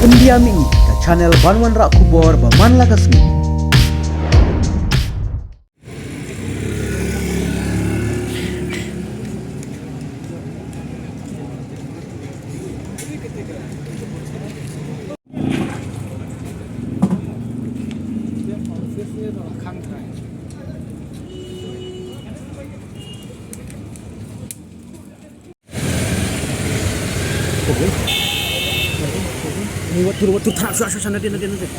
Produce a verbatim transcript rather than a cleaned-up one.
Pyndiam ïa ngi ka channel ban wanrah khubor ba man la ka sngi. Ni wat tur, wat tur, tharap, shuwa, shuwa, shuwa, nadien, nadien, nadien.